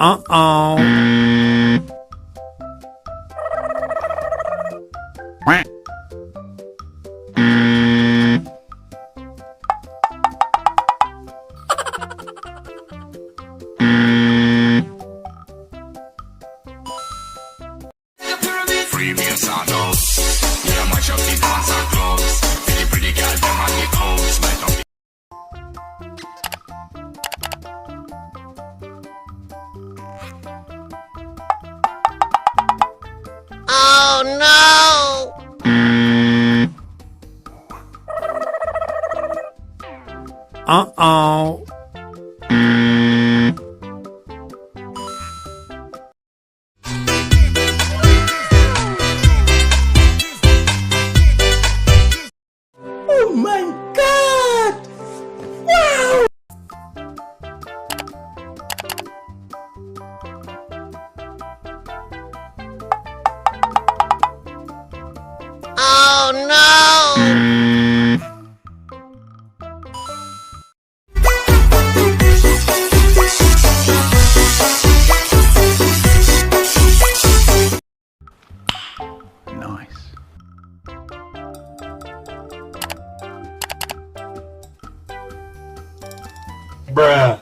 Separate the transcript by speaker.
Speaker 1: Uh-oh.
Speaker 2: Previous I know. Yeah, much of the dance are close. Pretty girl, them on the coast. Light up.
Speaker 3: Oh no!
Speaker 1: Uh-oh.
Speaker 4: Oh my god! Wow!
Speaker 3: Oh no!
Speaker 1: Nice.
Speaker 4: Bruh.